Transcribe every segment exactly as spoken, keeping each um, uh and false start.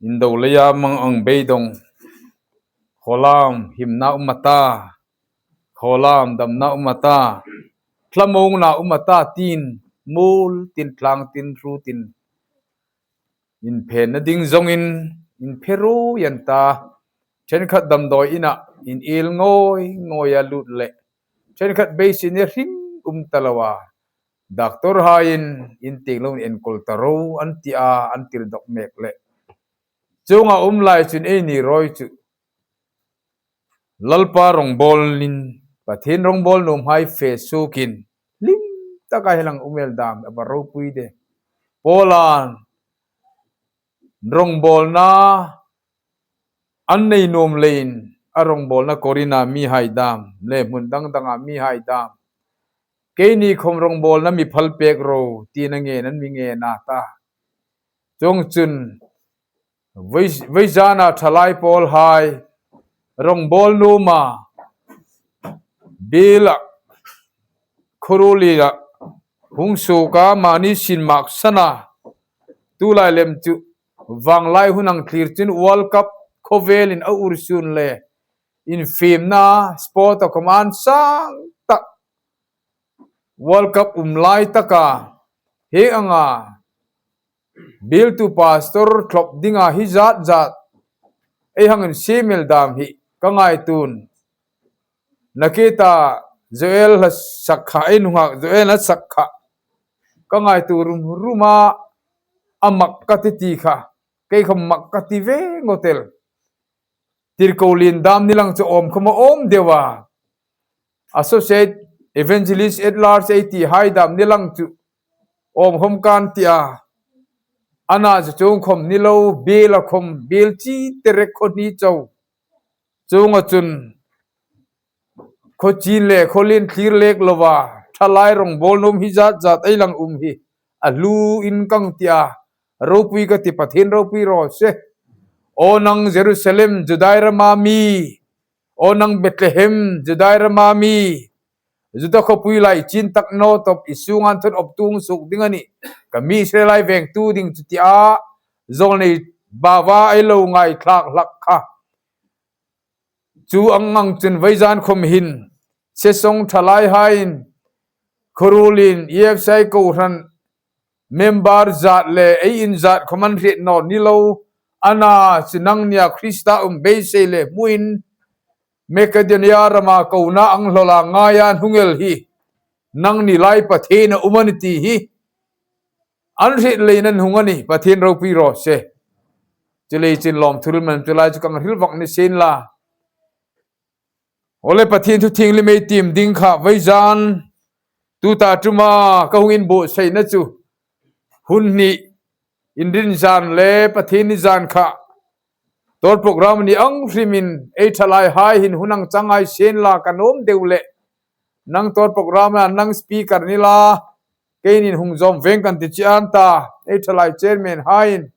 Indo leia mang ang beidong, khawlam himna um a ta, khawlam damna um a ta, thlamuongna um a ta tiin, muol tin, tlang tin, hru tin, inphenna ding zongin inphe ruoi an ta. Ṭhenkhat damdawi ina inel ngawi ngawia lut le, ṭhenkhat beiseina hrim um ta loa, doctor haiin intieng loin enkawl ta ro an ti a, an tir dawk mek le. Chuonga um lai chun eini rawi chu Lalpa rongbawlin, Pathien rongbawl nuomhai fe suokin, hlim taka hi lang um el dam a, a ropui de. Paula'n rongbawlna an nei nuom leiin, a rongbawlna Korinth-a mihai dam le hmun dang danga mihai dam, keini khom rongbawlna mi phal pek ro, tiin a ngen, an mi ngen a ta. Chuongchun, voi-, voizana thalai pawlhai rongbawl nuoma biela, khuorli la, hung suoka, mani sin mak sana, tulai lem chu vanglai hun ang thlir chun World Cup khawvelin a ursun le, infiemna sport-a khom an sang tak, World Cup um lai taka, hi anga bieltu pastor thlop dinga hi zat zat ei hang insiem el dam hi ka ngaituo. Nakie ta Joel la sak kha, ei nunghak Joel la sak kha ka ngaituo rum ruma, a mak ka ti ti kha, kei khom mak ka ti ve ngawt el. Tirko lien dam ni lang chu awm khom a awm deu a. Associate Evangelist at Large ei ti hai dam ni lang chu awm khom kan ti a. Ana chu chuong khom ni lo, biela khom, biel chi te rek khaw hni chau. Chuonga chun khaw chin le khaw lien thlir lek loa thalai rongbawl nuom hi zat zat ei lang um hi a hluin ka ti a. Ropui ka ti, Pathien ropui raw se. Aw nang Jerusalem, Judai rama mi, aw nang Bethlehem, Judai rama mi, Juda khawpui lai chin tak naw tawp i sunga inthawn awptu hung suok ding a nih, ka mi Israelhai vengtu ding chu, ti a zawlnei baua ei lo ngaithlak hlak kha. Chuong ang chun voizan khom hin, session thalai haiin, khuorlin E F C I kohran member zat le ei inzat khom an hriet naw ni lo, ana chu nangnia Krista um beisei le hmuin Macedonia rama kona ang hlaw la ngaia an hung el hi nangni lai Pathien a um a nih ti hi an hriet leiin an hung a nih, Pathien ropui raw se. Chuleiin lawmthu hril man chu lai chu kan hril vak ni sien la. Awle, Pathien thu thienghlim ei tiem ding kha, voizan tuta ṭuma ka hung inbuotsaina chu, hun hni Inrinni zan le Pathienni zan kha, tawr program ni ang hrimin ei thalaihai hin hun ang chang ngai sien la, ka nuom deu leh nang tawr program-a nang speaker ni la, keinin hung zawm veng kan ti chie an ta, ei thalai chairman haiin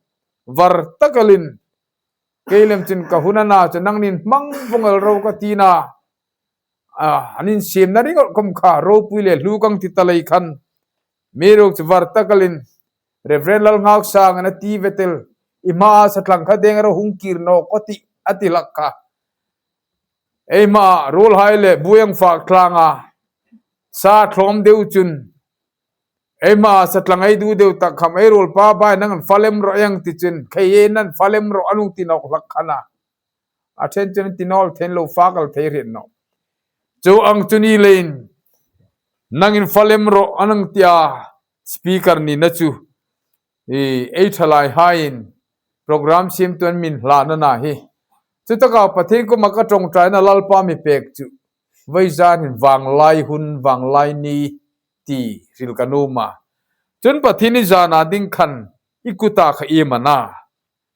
var tak elin, kei lem chun ka hun a na chu nangnin hmang vawng el ro ka ti a. A, an insiemna ringawt khom kha ropui le hlu kan ti ta lei khan, mi ruok chu var tak elin, Reverend Lalnghaksang an ti ve tel, i hmaa satlang kha deng ro hung kir nawk ka ti, a ti hlak kha. Ei hmaa ruolhai le buoi ang fak tlanga sa thlawm deu chun, ei hmaa satlang ei du deu tak khom ei ruolpa bai nang an fa lem rawh ang ti chun, khei ei nan fa lem rawh an hung ti nawk hlak kha a. A ṭhen chun ti naw el, ṭhen lo fak el thei hrim naw. Chuong ang chu ni leiin nangin fa lem rawh an hang ti a, speaker nina chu, i, ei thalaihaiin program siemtu an mi hlan a na hi. Chutaka Pathien kuoma ka ṭawngṭaina Lalpa mi pek chu, voizan hin vanglai hun, vanglai ni ti hril ka nuom a. Chun Pathienni zana ding khan i kuta kha iem a na?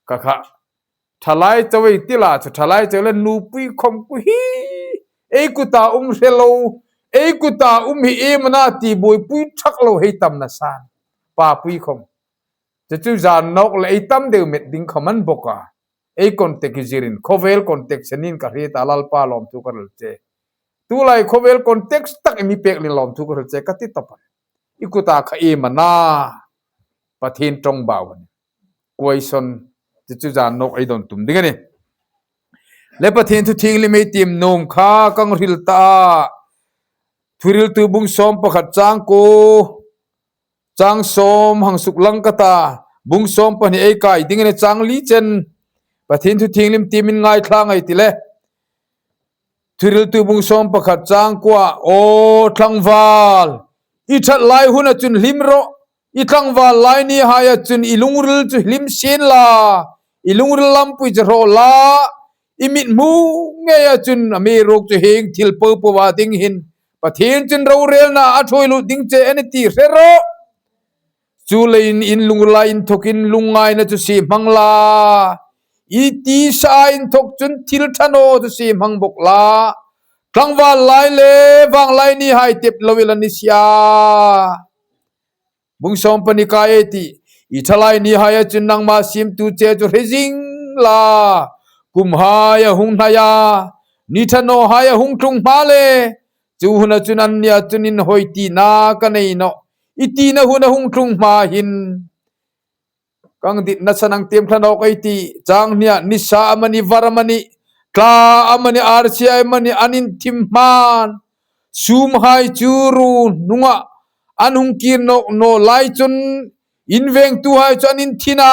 Ka kha, thalai chau ei ti la chu, thalai chau le nupui khom khu hi ei kuta um hre lo, ei kuta um hi iem a na ti buoipui thak lo hei tam nasa, papui khom. Chu chu zan nawk le ei tam deu met ding khom a ni bawk a. Ei context hi zirin, khawvel context-a nin ka hriet a, Lalpa lawmthu ka hril che. Tulai khawvel context tak i mi pek leiin lawmthu ka hril che ka ti tawp a. I kuta kha iem a na? Pathien ṭawngbau a nih. Question, Chu chu zan nawk ei dawn tum ding a nih. Le Pathien thu thienghlim ei tiem nuom kha kan hril ta a. Thuhriltu bung sawm pakhat chang kuo, chang sawm hang suklang ka ta. Bung sawm pahni ei kai ding a nih, chang li chen. Pathien thu thienghlim tiemin ngaithla ngei ti le. Thuhriltu bung sawm pakhat chang kuo, aw tlangval, i ṭhat lai huna chun hlim rawh. I tlangval lai nihaia chun i lungril chu hlim sien la, i lungril lampui chu hraw la, i mithmu ngeia chun amiruokchu hieng thil popoa ding hin Pathien chun rorelna a ṭhuoi lut ding che a nih ti hre rawh. Chuleiin in lungrila inthokin lungngaina chu sie hmang la, i tisa inthok chun thil ṭha naw chu sie hmang bawk la. Tlangval lai le vanglai nihai tep lo i la ni si a. Bung sawm pahni kai ei tih. I ṭhat lai nihaia chun nangma siemtu che chu hre zing la, kumhai a hung hnai a, ni ṭha nawhai a hung tlung hma le. Chu huna chun annia chun inhawi tina ka nei nawh, i tina hun a hung tlung hma hin. Kan dit nasa nang tiem thla nawk ei tih. Chang hnia, nisa amani, var amani, tla amani, arsia amani an inthim hman. Sumhai chu ru hnunga an hung kir nawk naw lai chun invengtuhai chu an inthin a,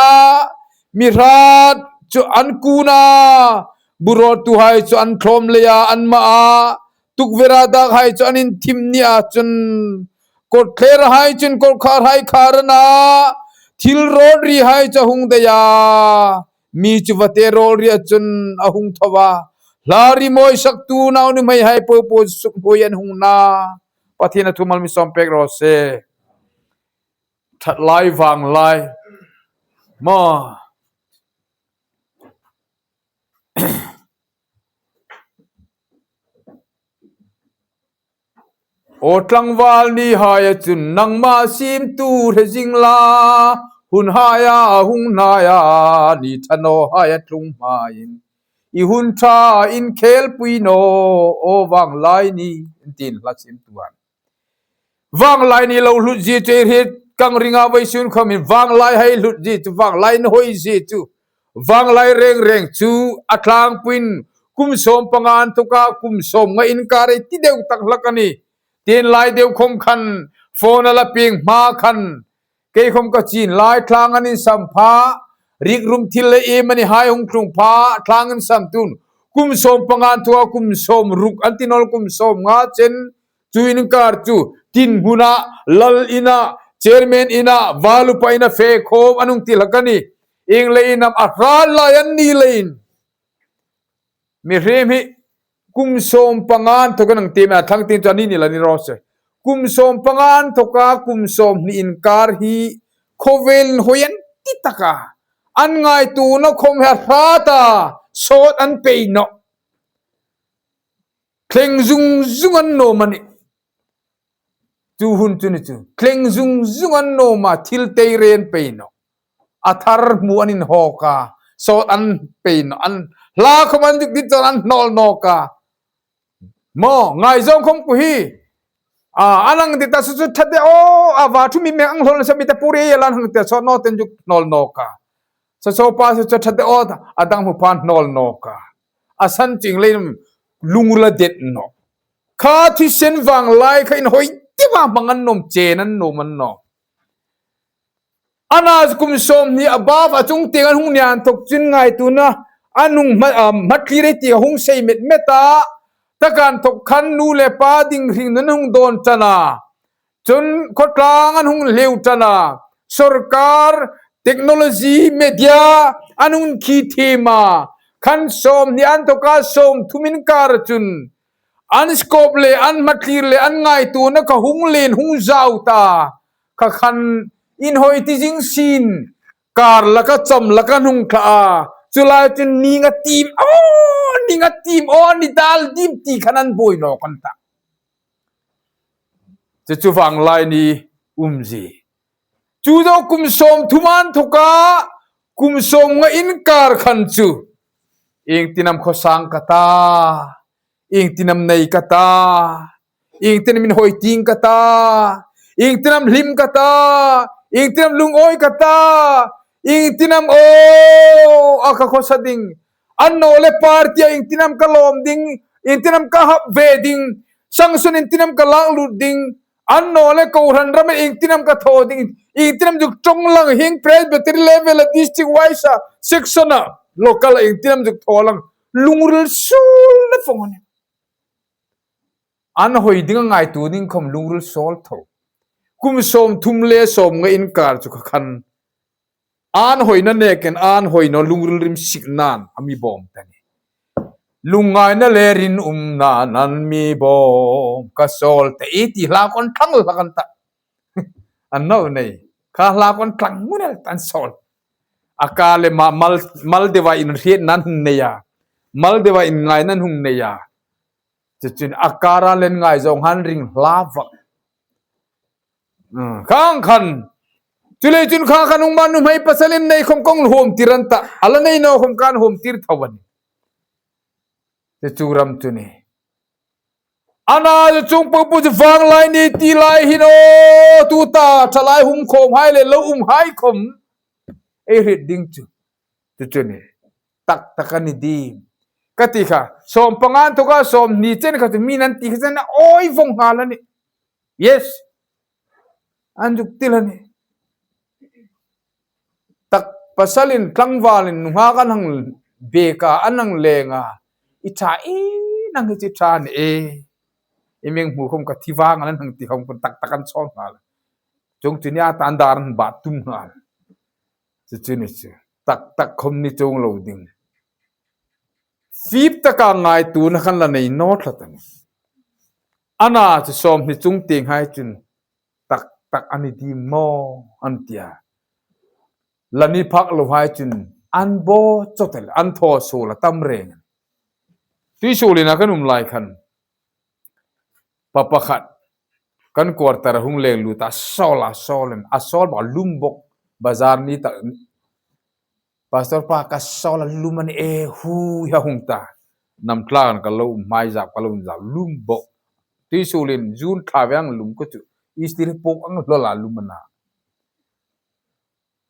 mi hrat chu an kun a, bu rawttuhai chu an thlawm leia an ma a, tukvera dakhai chu an inthim nia chun, kawtthlirhai chun kawtkhar hai khar an a, thil rawl rihai chu a hung dai a, mi chu vate rawl ria chun a hung tho a, hla rimawi saktu naunuhmeihai popo chu sukhnuoi an hung na. Pathien a thu mal mi sawm pek raw se. Ṭhat lai vanglai. Maw. Aw tlangval nihaia chun nangma siemtu hre zing la, hunhai a hung hnai a, ni ṭha nawhai a tlung hmain i hun ṭha inkhel pui naw, aw vanglai ni, an ti hla siemtu an. Vanglai ni lo hlut zie chu ei hriet kan ring a, vawisun khomin vanglaihai hlut zie chu, vanglai inhawi zie chu, vanglai reng reng chu a tlangpuiin kum sawm panga inthoka kum sawmnga inkar ei ti deu tak hlak a nih. Tienlai deu khom khan phone a la pieng hma khan kei khom ka chin lai, thlang an insam pha, rikrum thil le iemanihai hung tlung pha, thlang an insam tun kum sawm panga inthoka kum sawmruk an ti naw, kum sawmnga chen chu inkar chu tin hmuna, lal ina, chairman ina, val upa ina fe khom an hung ti hlak a nih. Ieng leiin am a hrat lai an ni leiin. Mihriem hi kum sawm panga inthoka nang ti ma thlang tin chu a ni ni la ni raw se. Kum sawm panga inthoka kum sawmhni inkar hi khawvel inhawi an ti tak a. An ngaituona khom hi a hrat a, sawt an pei nawh. Thleng zung zung an nuom a nih. Chu hun chu ni chu. Thleng zung zung an nuom a, thil tei ren pei nawh. A thar hmu an inhawk a, sawt an pei nawh. An hla khom an dik dit chun an hnawl nawk a. Maw, ngaizawng khom ku hi. A, an ang dit a, chu chu ṭha de aw, a va thu mi me ang hlawl sa mi ta puri a lan hang te sawt naw ten chu hnawl nawk a. Sa so pa chu chu ṭha de aw, a dang hmu phan hnawl nawk a. A san ching leiin lungrila det nawh. Kha thisen vanglai kha inhawi ti va hmang an nuom, chen an nuom an nawh. Ana kum sawmhni a bau a chung tieng an hung nia inthok chun ngaituona an hung hma, a, hmatlir ei ti a hung sei met met a. Taka inthok khan nu le pa ding hringnun an hung dawn ṭan a. Chun khawtlang an hung hleu ṭan a. Sawrkar, technology, media an hung khi thiem a. Khan sawmhni inthoka sawmthum inkar chun an scope le an hmatlir le an ngaituona kha hung lien hung zau ta. Kha khan inhawi ti zing sien, kar laka cham laka hung thla a. Chu lai chun ning a tim aw, ning a tim aw, ni dal dim ti khan an buoi nawk an ta. Chu chu vanglai ni umzie. Chu zo kum sawmthum inthoka kum sawmnga inkar khan chu iengtin am khawsang ka ta, iengtin am nei ka ta, iengtin am inhawi ting ka ta, iengtin am hlim ka ta, iengtin am lungawi ka ta, Iengtinam aw a ka khawsa ding. Annawleh party-a iengtinam ka lawm ding. Iengtinam ka hap ve ding. Sanction iengtinam ka lak lut ding. Annawleh kohran rama iengtinam ka thaw ding. Iengtinam zuk ṭawng lang hieng Presbytery level-a, district wise-a, section-a, local-a iengtinam zuk thaw lang. Lungril suol le fawng a nih. An hoi ding a ngaituo ding khawm lungril suol tho. Kum sawmthum le sawmnga inkar chu kha khan an hoina nekin an hoi naw lungril rimsikna'n a mi bawm ta a nih. Lungngaina le rinumna'n an mi bawm ka sawlte i ti hla khan ṭhang hlak an ta. An nau nei. Kha hla khan ṭhang ngun el ta an sawl. A kar le ma mal, mal deuva inhrietna'n hung nei a. Mal deuva inngaina'n hung nei a. Chu chun a kara le inngai zawng han ring hla vak. Hmm, khang khan. Chuleiin chun khang khan hung ma nuhmei pasalin nei khawm kong huom tir an ta. A la nei naw khawm kan huom tir tho a nih. Chu chu ram chu a nih. Ana chu chuong po po chu vanglai ni ti lai hin aw, tuta ṭhalai hung khawmhai le lo umhai khawm ei hriet ding chu. Chu chu a nih. Tak tak a ni ding. Ka ti kha, sawmpanga inthoka sawmhni chen kha chu mi'n an ti kha chen a awi vawng nghal a nih. Yes. An zuk ti a nih. Tak pasalin tlangvalin nunghak an hang bek a, an hang leng a. I ṭha e, nang hi chu ṭha a ni e. I meng hmu khawm ka thi vang an hang ti khawm khan tak tak an sawl nghal. Chuong chu nia ta an dar an bat tum nghal. Chu chu a ni chu. Tak tak khawm ni chuong lo ding. Fip taka ngaituona khan la nei naw tlat a nih. Ana chu sawmhni chung tienghai chun tak tak a ni ding maw an ti a. La ni phak lohai chun an bo chawt el, an thaw suol a tam reng. Tui suolin a kan um lai khan pa pakhat kan quarter-a hung leng lut a, sawl a, sawl em, a sawl bak lum bok, bazar ni tak. Pastor pa, ka sawl a lum a nih e, hui, ha hung ta. Hnam tlangin ka lo um, hmai zap ka lo um zap, lum bok. Tui suolin June thla veng lum ka chu. Istiri pok ang hlawl a lum a na.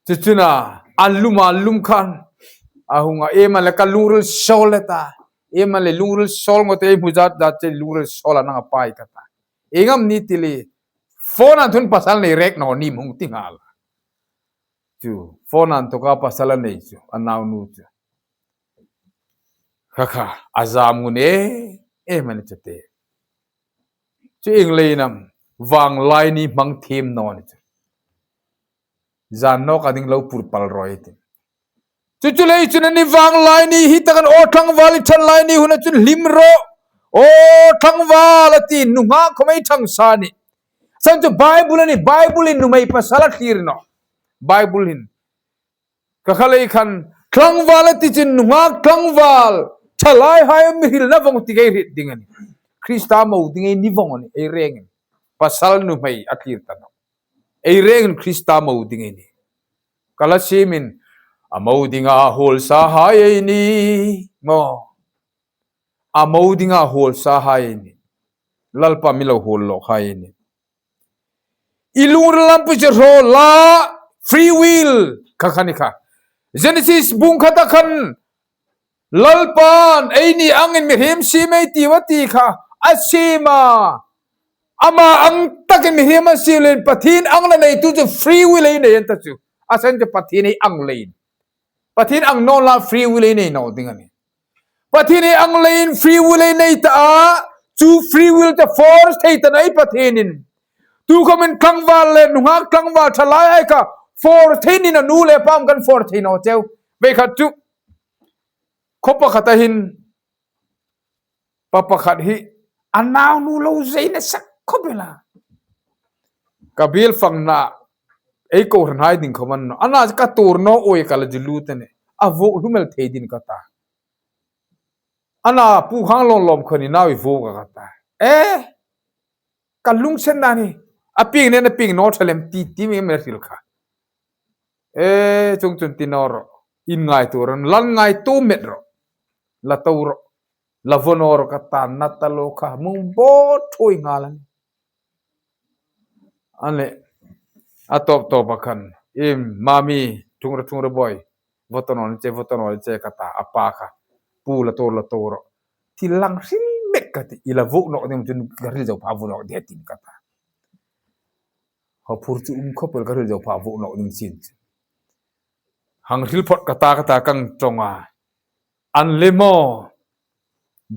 Chu chu a na, a lum a lum khan. A hung a, iem a le ka lungril sawl le ta. Iem a le lungril sawl ngawt ei hmu zat zat che lungril sawl a nang a pai ka ta. Ieng am ni ti le, phone-a thun pasal nei rek naw nim hung ti nghal. Chu, phone-a inthoka pasal a nei chu, a naunu chu. Kha kha, a zam ngun e, em a ni chu te. Chu ieng leiin am, vanglai ni hmang thiem naw ni chu. Zan nawk a ding lo pur pal rawi ti. Chu chu lei chun a ni vanglai ni hi takin aw tlangval i ṭhat lai ni huna chun hlim rawh. Aw tlangval a ti nunghak khawm ei ṭhang sa a nih. San chu Bible a nih, Bible-in nuhmei pasal a thlir naw. Bible-in. Kha kha lei khan tlangval a ti chun nunghak tlangval. Ṭhalaihai mi hrilna vawng ti kei hriet ding a nih. Krista mo ding ei ni vawng a nih, ei rengin. Pasal nuhmei a thlir ta naw. Ei rengin Krista mo ding ei ni. Ka la siemin, a mo dinga huolsahai ei ni. Maw. A mo dinga huolsahai ei ni. Lalpa mi lo huol lawkhai ei ni. I lungril lampui chu hraw la, free will, kha kha ni kha. Genesis bung khata khan Lalpan eini angin mihriem siem ei tiu a ti kha, a siem a. Ama ang takin mihriem a siem leiin Pathien ang la neitu chu free will ei nei an ta chu. A san chu Pathien ei ang leiin. Pathien ang naw la free will ei nei naw ding a nih. Pathien ei ang leiin free will ei nei ta a, chu free will chu force thei ta naw ei Pathienin. Tukhawmin tlangval le nunghak tlangval ṭhalaihai kha force thei ni naw, nu le pa am kan force thei naw cheu. Vei khat chu. Khaw pakhata hin, pa pakhat hi, a naunu lo zai nasa khawp el a. Ka biel fangna, ei kohranhai ding khawm a ni naw. Ana ka tuor naw awi ka la zu lut a nih. A vuok hlum el thei ding ka ta. Ana pu khang lawm lawm khawm ni naw i vuok a ka ta. Eh, ka lungsen dan hi, a pieng nen a pieng naw ṭha lem ti, ti mi me hril kha. E, chuong chun ti naw rawh. Inngaituo rawh, la inngaituo met rawh. La to rawh. La vaw naw rawh ka ta, na ta lo kha. Mung bo thuoi nghal a nih. A le, a tawp tawp a khan. Im, mami, Thung ro, thung ro boi. Vote naw ni che, vote naw ni che ka ta, a pa kha. Pu, la tuor, la tuor ro. Thil lang hril mek ka ti, i la vote nawk ding chun ka hril zo pha vote nawk ding a ti ka ta. Haw phur chu um khawp el, ka hril zo pha vote nawk ding chin chu. Hang hril phawt ka ta, ka ta, ka hang ṭawng a. An le maw,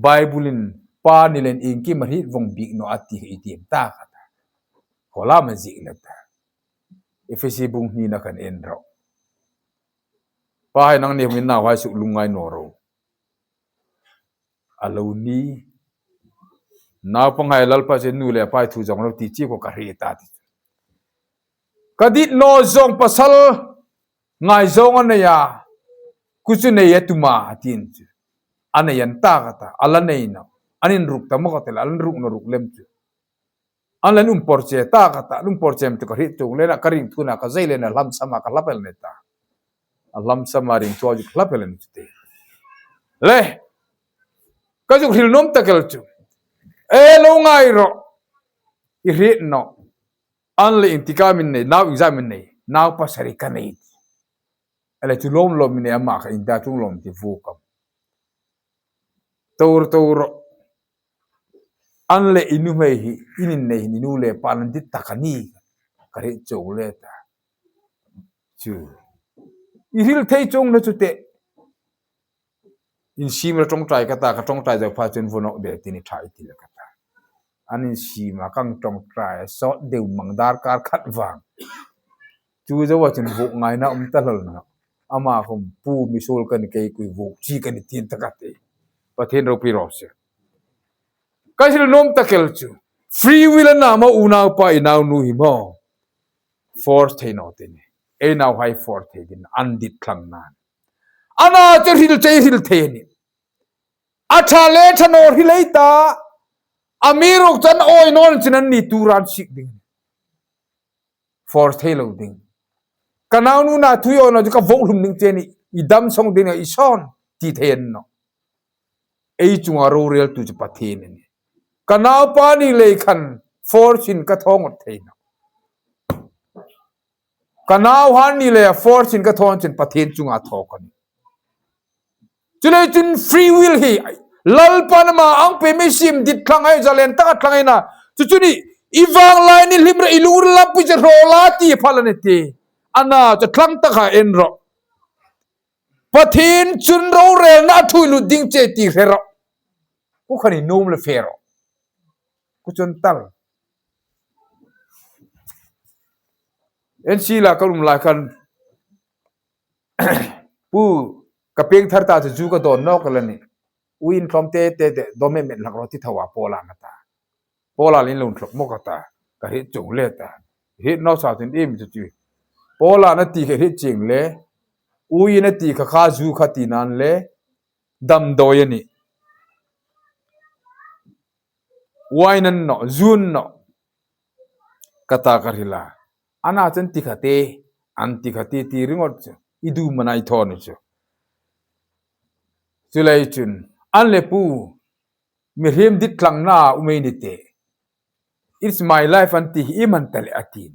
Bible-in pa ni leiin iengkim a hriet vawng bik naw a ti, i tiem ta ka ta. Khaw la ma ziek le ta. Efesi bung hnina khan en ro. Pahai, nangni hming nauhai suk lungngai naw ro. A lo ni. Naupanghai, Lalpa chu nu le pa thu zawng lo ti chi kha ka hriet a ti. Ka dit naw zawng pasal ngaizawng a nei a, kuchu nei a tum a, a ti chu. A nei an ta ka ta, a la nei naw. An inruk ta maw ka ti le, an ruk naw ruk lem chu. An la um por che ta ka ta, um por che am chu ka hriet chuong leiin ka ring thuna ka zei leiin a hlamsam a ka hlap el a ni ta. A hlamsam a ring thua chu ka hlap el a ni chu te. Le, ka zuk hril nuom tak el chu. E lo ngai ro. I hriet naw. An le iengtik am in nei, nau iengzat am in nei, nau pasari ka nei. A le chu lawm lawm in nei, ama kha iengtik am lawm ti vuk am. Tuor, tuor ro. An le i nuhmei hi, in innei hin i nu le pa an dit tak a ni. Ka hriet chuong le ta. Chu. I hril thei chuong naw chu te. Insiem la ṭawngṭai ka ta, ka ṭawngṭai zo pha chun vote nawk ding a ti ni ṭha i ti le ka ta. An insiem a, ka hang ṭawngṭai a, sawt deu mang darkar khat vang. Chu zoa chun vuok ngaina um ta hlak naw. Ama khom pu, misuol ka ni, kei kuo vuok chi ka ni tiin ta ka ti. Pathien ropui raw se. Ka hril nuom tak el chu. Free will a na maw, unaupa, i naunu hi maw. Force thei naw ti ni. Ei nauhai force thei ding, an dit thlang nan. A na chu hril che hril thei ni. A ṭha le ṭha naw hril ei ta. Amiruokchu an awi naw chin an ni turan sik ding. Force thei lo ding. Ka naunu na thu i awi naw chu ka vote hlum ding che ni. I dam song ding a i sawn ti thei a ni naw. Ei chunga roreltu chu Pathien a nih. Ka naupa ni lei khan force-in ka thaw ngawt thei naw. Ka nauhai ni leia force-in ka thaw chun Pathien chunga thaw ka nih. Chuleiin chun free will hi Lalpan ama ang pei mi siem dit thlang ei, zalen taka thlang ei na. Chu chu ni, i vanglai ni hlim ro, i lungril lampui chu hraw la ti phal a ni ti. A na chu thlang taka en ro. Pathien chun rorelna a thuoi lut ding che ti hre ro. Ku khan i nuom le fe ro. Ku chun tal. N C la ka um lai khan pu, ka pieng thar ta chu zu ka dawn nawk el a nih. U, in thlawm te te te dawn met met hlak ro ti thaw a, Paula na ta. Paula lin lun thlawk maw ka ta. Ka hriet chuong le ta. Hriet naw sa tin im chu chu. Paula na ti kha hriet chieng le. U, in a ti kha kha zu kha ti nan le. Damdawi a nih. Wine an naw, zu an naw. Ka ta ka hril a. A na chun ti kha te, an ti kha te ti ringawt chu. I du mana i thaw ni chu. Chuleiin chun, an le pu, mihriem dit thlangna um ei ni te. It's my life an ti hi i man ta le a ti.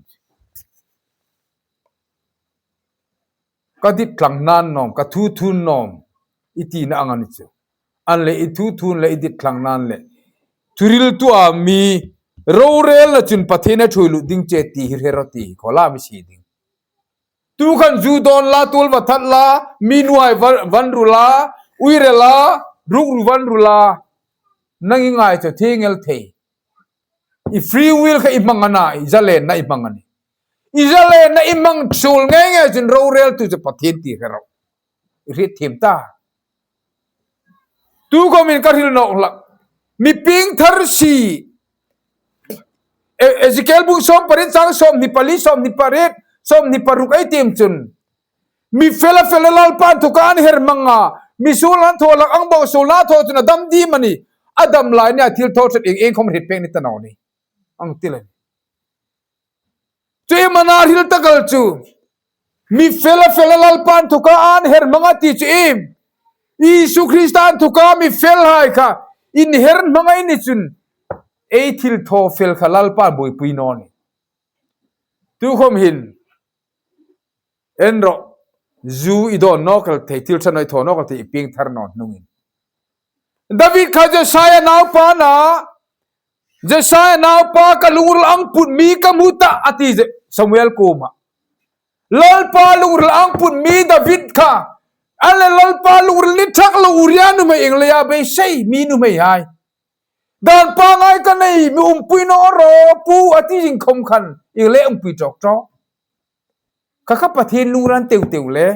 Ka dit thlang nan nawm, ka thu thun nawm, i tina ang a ni chu. An le i thu thun le i dit thlang nan le. Thuhriltu a mi rorelna chun Pathien a thuoi lut ding che ti hi hre ro ti hi khaw la mi si ding. Tu khan zu dawn la, tuol va that la, mi nuhai va, van ru la, uire la, ruk ru van ru la. Nang i ngai chu thing el thei. I free will kha i hmang a na, i zalenna i hmang a nih. I zalenna i hmang suol ngei ngei chun roreltu chu Pathien ti hre ro. I hriet thiem ta. Tu khawmin ka hril nawk hlak. Mi pieng thar si. E-, Ezekiel bung sawm pariet chang sawmhni pali, sawmhni pariet, sawmhni paruk ei tiem chun. Mi fel a fel a Lalpan thuka an her hmang a. Mi suol an thaw hlak ang bawk suolna thaw chun a dam ding a nih. A dam lai nia thil thaw ṭhat ieng ieng khawm hriet pek ni ta naw ni. Ang ti le. Chu i mana hril tak el chu. Mi fel a fel a Lalpan thuka an her hmang a ti chu iem? Isu Kristan thuka mi felhai kha inher hmang ei ni chun. Ei thil thaw fel kha Lalpan buoipui naw ni. Tu khawm hin. En ro. Zu i dawn nawk el thei, thil ṭha naw i thaw nawk el thei, i pieng thar naw hnungin. David kha Jesai naupa a na, Jesai naupa ka lungril ang put mi ka hmu ta a ti Samuel kuoma. Lalpa lungril ang put mi David kha, a le Lalpa lungril ni thak lo Uria nuhmei ieng leia beisei mi nuhmei hai. Dan pangngai ka nei, mi umpui naw ro pu a ti zing khom khan, ieng le umpui tawk tawk. Kha kha Pathien lungril an teu teu le.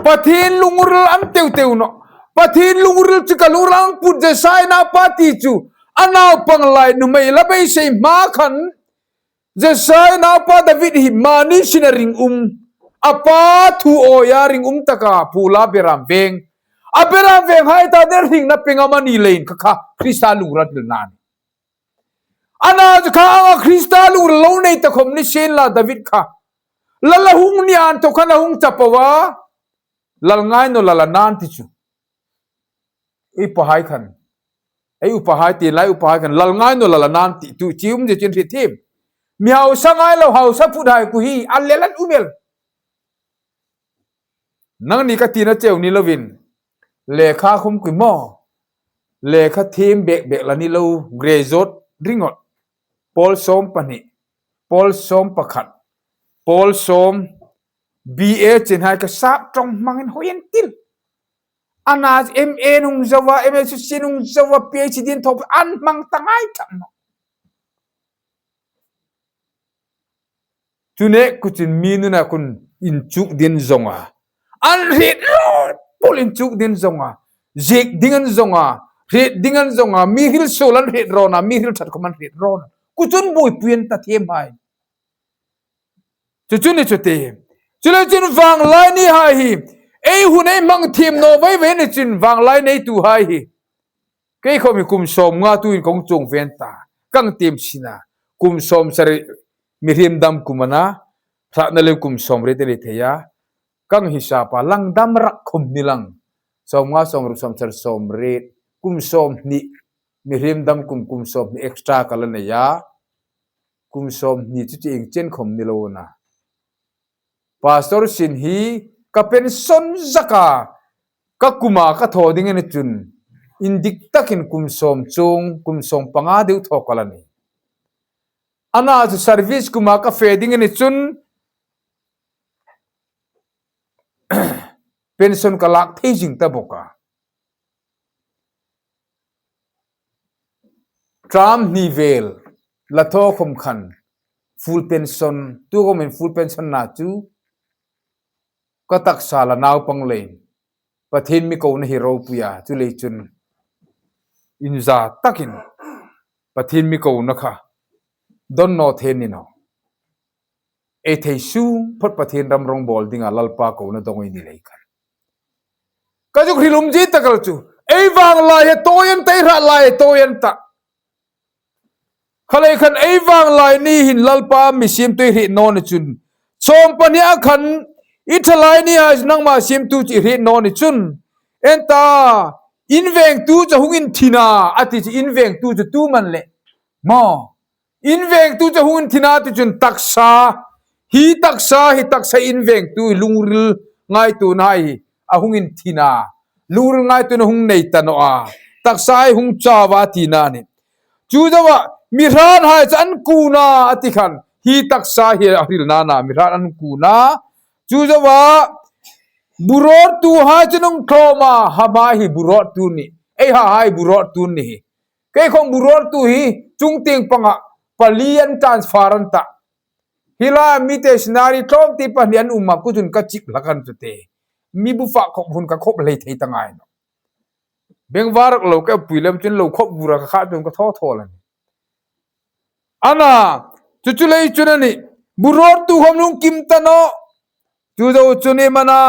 Pathien lungril an teu teu naw. Pathien lungril chu ka lungril ang put Jesai naupa ti chu. A naupang lai nuhmei la beisei hma khan Jesai naupa David hi mani sina ring um. A pa thu awia ring um taka pula beram veng. A beram veng hai ta der hringna peng a mani leiin kha kha Krista lungril na ni. A na chu kha anga Krista lungril lo nei ta khom ni sien la David kha. Lal a hung ni an tho khan a hung chapowa. Lal ngai naw lal a nan ti chu. Ei upa hai khan. Ei upa hai ti lai upa hai khan. Lal ngai naw lal a nan ti tu chi um je chin hri thim. Mi hausa ngai lo hausa put hai ku hi. A le lan umel. Nangni ka tina cheu ni lovin. Lekha khum kui maw. Lekha thim bek bek la ni lo graduate ringot. Pawl sawm pahni. Pawl sawm pakhat. Pawl sawm B A chin hai ka sap tawng hmangin hoiin til. A na M A nung zawa, M A susin nung zawa, P H D in thawp an hmang ta ngai tam naw. Chu ne kuchin mi nuna kun inchuk din zonga. An hriet ro, pul inchuk din zonga. Zik ding an zonga. Hriet ding an zonga. Mi hril suol an hriet ro na, mi hril ṭhat khom an hriet ro na. Kuchun buoipui an ta thiem hai. Chu chu ni chu ti. Chu le chun vanglai ni hai hi. Ei hun ei hmang thiem naw vei vei ni chun vanglai nei tu hai hi. Kei khom hi kum sawm nga tuin kong chuong ven ta. Kang tiem sina. Kum sawm sari mihriem dam kum a na. Hratna le kum sawm riet a ni thei a. Kang hi sapa lang dam rak khom ni lang. Sawm nga sawm ruk sawm sari sawm riet. Kum sawm hni. Mihriem dam kum kum sawm hni extra ka la nei a. Kum sawm hni chu chu ieng chen khom ni lo na. Pastor sin hi ka pension zaka ka kuma ka thaw ding a ni chun indik takin kum sawm chuong, kum sawm panga deu thaw ka la nei. A na chu service kuma ka fe ding a ni chun pension ka lak thei zing ta bawk a. Term hni vel la thaw khom khan full pension, tu khom in full pension na chu ka taksa la naupang leiin Pathien mi kona hi ropui a, chu lei chun inza takin Pathien mi kona kha don naw thei ni naw. Ei thei sung phot Pathien ram rong bawl dinga Lalpa kona dong ei ni lei khan. Ka zuk hril um zie tak el chu. Ei vanglai hi tawi an ta, ei hratlai hi tawi an ta. Kha lei khan ei vanglai ni hin Lalpa mi siemtu ei hriet naw ni chun. Sawm pahni a khan i thalai ni a nangma siemtu chu i hriet naw ni chun. En ta, invengtu chu hung inthina, a ti chu invengtu chu tu man le. Maw. Invengtu chu hung inthina ti chun taksa. Hi taksa, hi taksa invengtu, hi lungril ngaituona hi. A hung inthina. Lungril ngaituona hung nei ta naw a. Taksa hi hung chau a tina ni. Chu zawa, mi hrat hai chu an kuna a ti khan. Hi taksa hi a hril nana, mi hrat an kuna. Chu zawa, bu rawrtu hai chu nung thlawma, hama hi bu rawrtu ni. Ei ha hai bu rawrtu ni hi. Kei khom bu rawrtu hi, chung tieng panga, pali an transfer an ta. Hi la mi te sinari tlawm ti pahni an um a, kuchun ka chip hlak an chu te. Mi bu fa khop hun ka khop hlei thei ta ngai naw. Bengvarak lo ka pui lem chun lo khop bura ka kha chun ka thaw thaw lan. A na, chu chu lei chun a ni, bu rawrtu khom lungkim ta naw. Chu zo chun iem a na.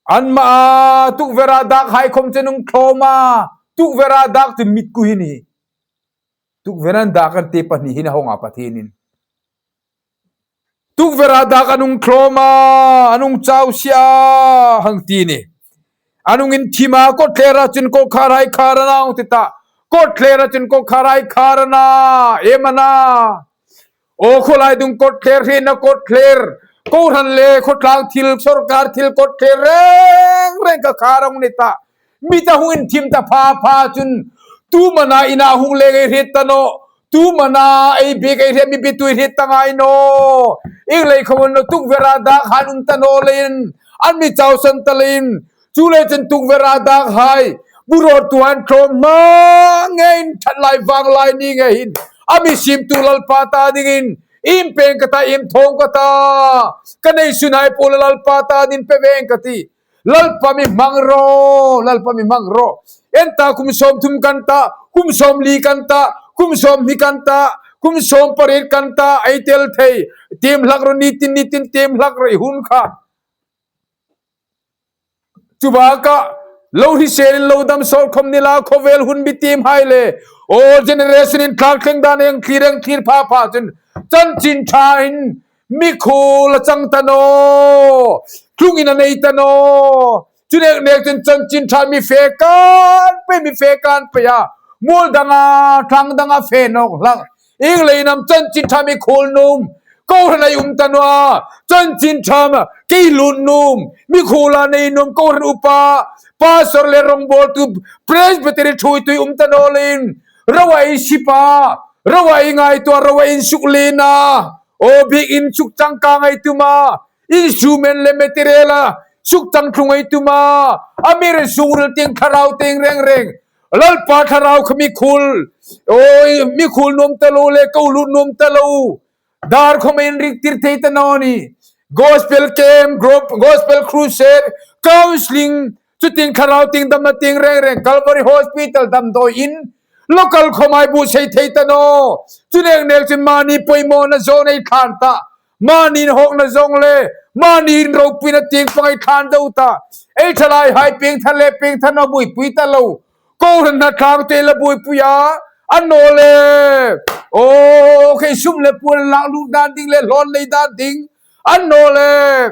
An ma a, tukvera dak hai khom chu nung thlawma. Tukvera dak chu mit ku hi ni. Tukvera dak an te pahni hin a hawng a Pathienin. Tukvera dak an hung thlawma, an hung chau sia, hang ti ni. An hung inthima, kawtthlera chun kawtkhar hai khar a na hung ti ta. Kawtthlera chun kawtkhar hai khar a na, iem a na. Aw khawlai dung kawtthler, hrietna kawtthler. Kohran le khawtlang thil, sawrkar thil kawtthler reng reng kha kha rong ni ta. Mi ta hung inthim ta pha pha chun, tu mana ina hung le ngei hriet ta naw. Tu mana ei bik ei hriet mi bik tu hriet ta ngai naw. Ieng lei khawm naw tukvera dakhai um ta naw leiin, an mi chausan ta leiin, chu lei chun tukvera dakhai bu rawttu an tlawm hma ngeiin ṭhat lai vang lai ni ngei hin, a mi siemtu Lalpa ta dingin, iem pêng ka ta, iem thawng ka ta, ka nei sunhai po le Lalpa ta dingin pe veng ka ti. Lalpa mi hmang ro, Lalpa mi hmang ro. En ta, kum sawmthum kan ta, kum sawmli kan ta, kum sawmhni kan ta, kum sawmpariet kan ta, ei tel thei. Tiem hlak ro, nitin nitin tiem hlak ro i hun kha. Chu baka, lo hriselin lo dam sawl khawm ni la, khawvel hun mi tiemhai le, o generation in tlak thleng dan eng thlir eng thlir pha pha chun, chanchin ṭhain mikhuol a chang ta naw, tlungin a nei ta naw. Chu nek nek chun chanchin ṭha mi fe kan pei, mi fe kan pei a, muol danga, tlang danga fe nawk hlak. Ieng leiin am chanchin ṭha mikhuol nuom kohran ei um ta naw a, chanchin ṭha ma kei lut nuom, mikhuola nei nuom kohran upa, pastor le rongbawltu, Presbytery ṭhuoitu ei um ta naw leiin, ro a ei sip a, ro a ei ngaituo, ro a ei suklen a, o biekin sukchangkang ei tum a, instrument le material a sukchangtlung ei tum a, a mi re sungril tieng thlarau tieng reng reng, Lalpa thlarau kha mikhuol, oi, mikhuol nuom ta lo le ko lut nuom ta lo. Dar khawm inrik tir thei ta naw ni. Gospel camp, group, gospel crusade, counseling, chu tieng thlarau tieng damna tieng reng reng, Calvary Hospital damdawiin, local khawm ei buotsai thei ta naw. Chu nek nek chun mani poimawna zone ei thlan ta. Mani inhawkna zong le, mani inropuina tieng pang ei thlan zo ta. Ei thalaihai piengthar le piengthar naw buoipui ta lo. Kohran hnathlang te la buoipui a, a naw le, o, khei sum le puon lak lut dan ding le hlawn nei dan ding, a naw le,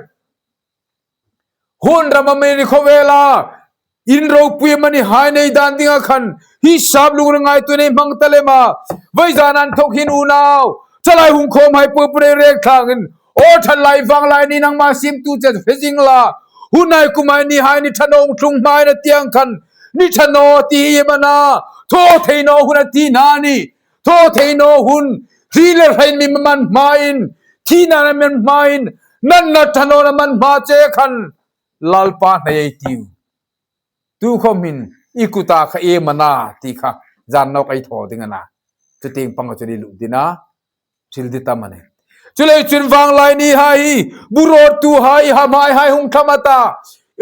hun ram a mi ni khawvela inropui a mi ni hai nei dan dinga khan, hi sap lungril ngaituo nei hmang ta lem a. Vawisun an thawk hin unau, thalai hung khawmhai po po rek thlangin, o ṭhat lai vang lai ni, nangma siemtu che fe zing la. Hun nai kum ai ni hai ni ṭha naw tlung hmain a tieng khan, ni ṭha naw ti iem a na, thaw thei naw hun a ti na ni. Thaw thei naw hun, hri le hrain mi man hmain, thina man hmain, natna ṭha nawna man hma che khan, Lalpa hnai ei tiu. Tu khawm hin i kuta kha iem a na ti kha, zan nawk ei thaw ding a na. Chu tieng pang chu ni lut ding a, thil di tam a nih. Chu lei chun vang lai ni hai, bu rawttuhai, hamhai hai hung thlam a ta.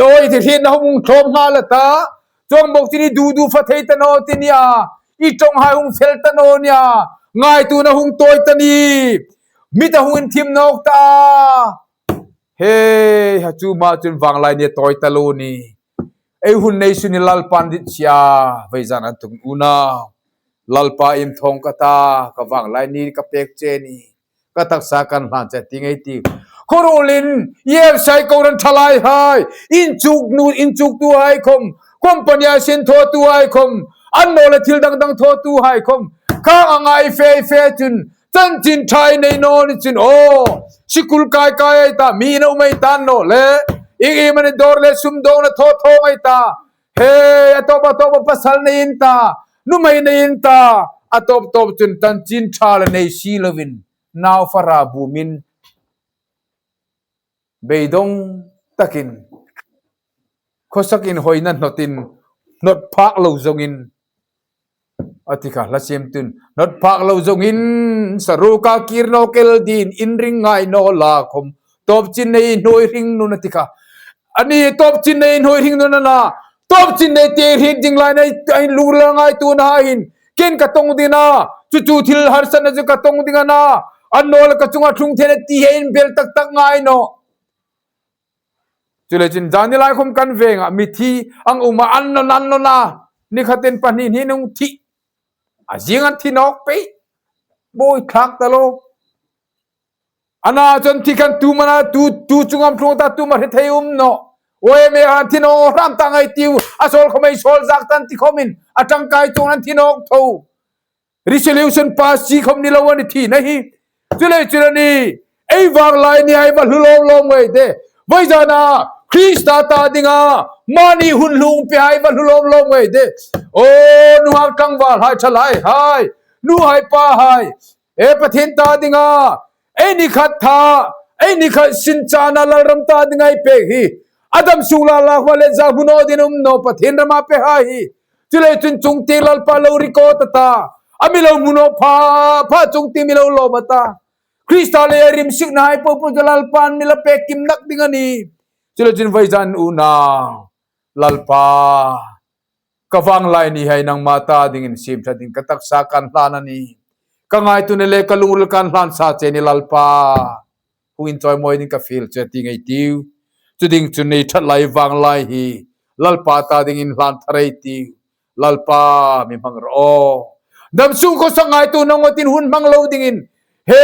Oi, thi hrietna hung tlawm nghal a ta. Chuong bok chu ni, du du fa thei ta naw ti nia. I ṭawnghai hung fel ta naw nia. Ngaituona hung tawi ta ni. Mi ta hung inthim nawk ta. He, ha chu ma chun vang lai ni tawi ta lo ni. Ei hun nei sun hi Lalpan dit sia, vawisun an thawk unau. Lalpa iem thawng ka ta, ka vang lai ni ka pek che ni. Ka taksa kan hlan che ti ngei ti. Khawruolin, iem sai kohran thalaihai, inchuk nu, inchuktuhai khawm, company-a sin thawtuhai khawm, a naw le thil dang dang thawtuhai khawm, khang anga ei fe fe chun, chanchin ṭha ei nei naw ni chun, aw, sikul kai kai ei ta, mi na um ei ta naw le, ieng iemani dawr le sum dawngna thaw thaw ei ta. He, a tawp, a tawp, a pasal nei in ta, nuhmei nei in ta, a tawp tawp chun chanchin ṭha la nei si lovin, nau fara bumin, beidawng takin, khawsak inhawina hnawtin, hnawt phak lo zongin, a ti kha, hla siemtun, hnawt phak lo zongin, saruka kir nawk el dingin inring ngai naw la khawm, tawpchin nei hnuoi hring nun a ti kha. A ni, tawpchin nei hnuoi hring nun a na, tawpchin nei ti hriet ding lai nei, ei lungrila ngaituona hin, kei'n ka tawng ding a na, chu chu thil harsatna chu ka tawng ding a na, a naw le ka chunga tlung thei a na ti hi inbel tak tak ngai naw. Chu lei chun, zani lai khawm kan veng a, mithi ang um a, an naw, an naw na. Ni khatin pahni hni hung thi. A zing an thi nawk pei. Buoi thlak ta lo. A na chun thi khan tu ma na, tu, tu chungam tlung ta, tu ma hre thei um naw. Oi, me an thi naw hram ta ngai tiu. A sawl khawm ei sawl zak tan ti khawmin, a tangkai chuong an thi nawk tho. Resolution pass chi khawm ni lo a ni thina hi. Chu lei chun a ni, Ei vanglai ni hai va hlu lawm lawm ngei de. Vawi zana Krista ta dinga mani hun hluong pe hai va hlu lawm lawm ngei de. O, nunghak tlangval hai, thalai hai, nu hai pa hai, e Pathien ta dinga ei ni khat tha, ei ni khat sin chana lalram ta dinga ei pek hi, a dam sung la la hma le za hmu naw ding um naw Pathien rama pe hai hi. Chuleiin chun chungtieng Lalpa lo record a ta, a mi lo hmu naw pha pha chungtieng mi lo lawm a ta. Krista le rimsikna hai po po chu Lalpan mi la pek kim nak ding a nih. Chuleiin chun vawi zan unau, Lalpa, ka vanglai ni hai nangma ta dingin siem ṭha ding ka taksa kan hlan a nih. Ka ngaituona le ka lungril kan hlan sa che a nih Lalpa. Hung inchawimawi ding ka fiel che ti ngei ei tiu. Chu ding chun ei ṭhat lai vanglai hi Lalpa ta dingin hlan thar ei tiu. Lalpa, mi hmang rawh. Dam sung khawsak ngaituona ngawtin hun hmang lo dingin, he,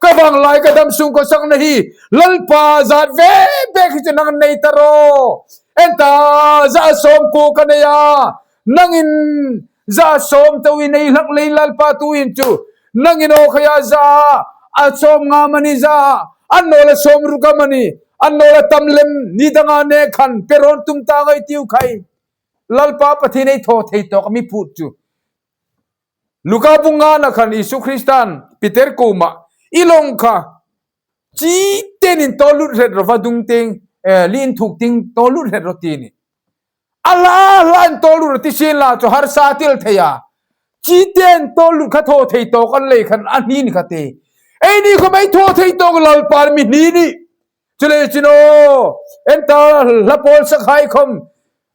ka vanglai ka dam sung khawsakna hi Lalpa, zat ve ve khi chu nangin nei ta rawh. En ta, za sawm kuo ka nei a, nangin za sawm chauh i nei hlak leiin Lalpa, tuhin chu nangin aw khaia za a sawm nga amani, za a naw la sawm ruk amani, a naw la tam lem ni danga nek khan pe rawn tum ta ngei ei tiu khai. Lalpa Pathien ei thaw thei tawk a mi phut chu. Luka bung ngana khan Isu Kristan Peter kuoma, i lawng kha chi tenin tawl lut hret rawh, vadung tieng, eh, li inthuk tieng tawl lut hret rawh ti a nih. A hla hla in tawl lut rawh ti sien la chu harsa ti el thei a. Chi tein tawl lut kha thaw thei tawk a ni lei khan a hni ni kha ti. Eini khawm ei thaw thei tawk Lalpa mi hni a nih. Chuleiin chun aw, en ta, hla pawl sak hai khawm,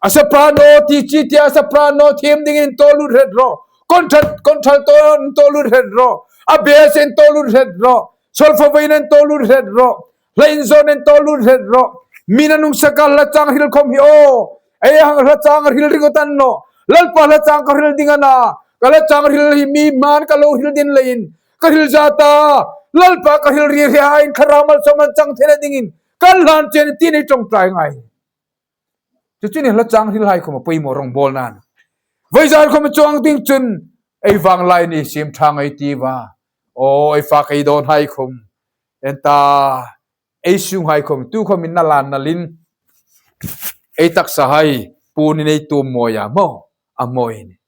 a soprano ti chi tia soprano thiem dingin tawl lut hret rawh. Contralt, contralto in tawl lut hret rawh. A bass in tawl lut hret rawh. Solfa veina in tawl lut hret rawh. Hla inzawrna in tawl lut hret rawh. Mi'n a nung saka hla chang hril khawm hi aw, ei hang hla chang hril ringawt a ni nawh. Lalpa hla chang ka hril ding a na. Ka hla chang hril hi mi hmain ka lo hril ding leiin ka hril zat a. Lalpa ka hril ri ri hai in Thlarau Malsawm an chang theina dingin kan hlan che a nih ti ei ṭawngṭai ngai. Chu chu a nih hla chang hril hai khawm a poimaw rongbawlna a nih. Vawi zan khawm chuong ding chun ei vanglai ni siem ṭha ngei ei tiu a. Aw, ei fak ei dawn hai khawm, en ta, ei sung hai khawm tu khawm inla nalin, ei taksa hai puon in ei tuom mawi a maw, a mawi a nih.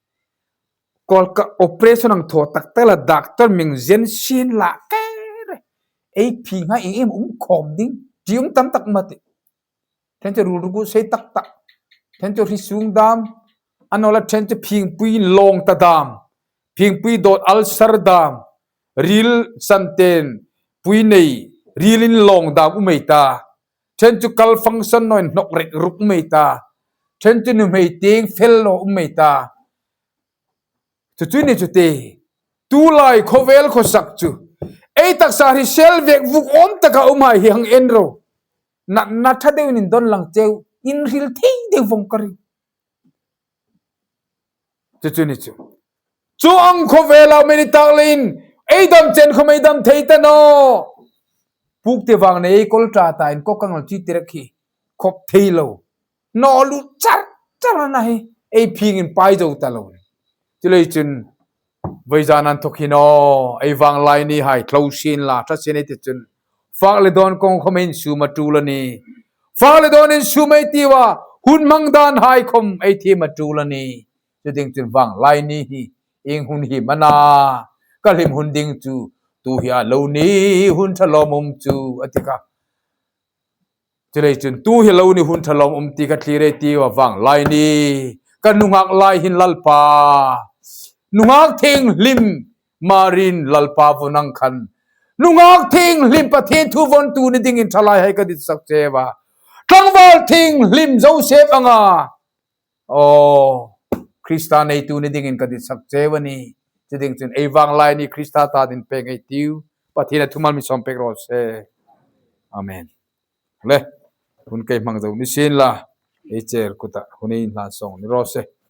Kawlka operation ang thaw tak tak la doctor min zin sien la kher. Ei phing hai ieng am um khawm ding ti um tam tak mati. Then chu rul rugu sei tak tak. Then chu hri sung dam. A naw la then chu phingpui lawng ta dam. Phingpui dawt ulcer dam. Ril san ten pui nei, rilin lawng dam um ei ta. Then chu kal function naw in hnawk rek ruk um ei ta. Then chu nuhmei tieng fel lo um ei ta. Chu chu a ni chu ti. Tulai khawvel khawsak chu ei taksa hi sel vek vuk awm taka um hai hi hang en ro. Natna ṭha deuin indon lang cheu, inhril thei deu vawng ka ring. Chu chu a ni chu. Chuong khawvela mi ni tak leiin ei dam chen khawm ei dam thei ta nawh. Puk te vang nei ei kawl ṭha ta in ko kang chi tirek hi khop thei lo. Naw lut char char a na hi, ei phingin pai zo ta lo. Chuleiin chun vawi zan inthawk hin aw, ei vanglai ni hai tlo sien la, ṭha sien ei ti chun fak le dawn kawng khawm insum a ṭul a nih. Fak le dawn insum ei tiu a, hun hmang dan hai khawm ei thiem a ṭul a nih. Chu ding chun vanglai ni hi ieng hun hi am a na, ka hlim hun ding chu tu hi a lo ni, hun ṭha lawm um chu a ti kha. Chuleiin chun tu hi lo ni, hun ṭha lawm um ti ka thlir ei tiu a, vanglai ni. Ka nunghak lai hin Lalpa, nunghak thienghlim Mari'n Lalpa vawn ang khan, nunghak thienghlim Pathien thu vawntu ni dingin ṭhalai hai ka ditsak cheu a. Tlangval thienghlim Joseph anga, aw, Krista neitu ni dingin ka ditsak cheu a nih. Chu ding chun ei vanglai ni Krista ta dingin pek ngei ei tiu. Pathienin a thu mal mi sawm pek raw se. Amen. Le, hun kei hmang zo ni sien la, ei chair kuta hun ei hlan sawng ni raw se.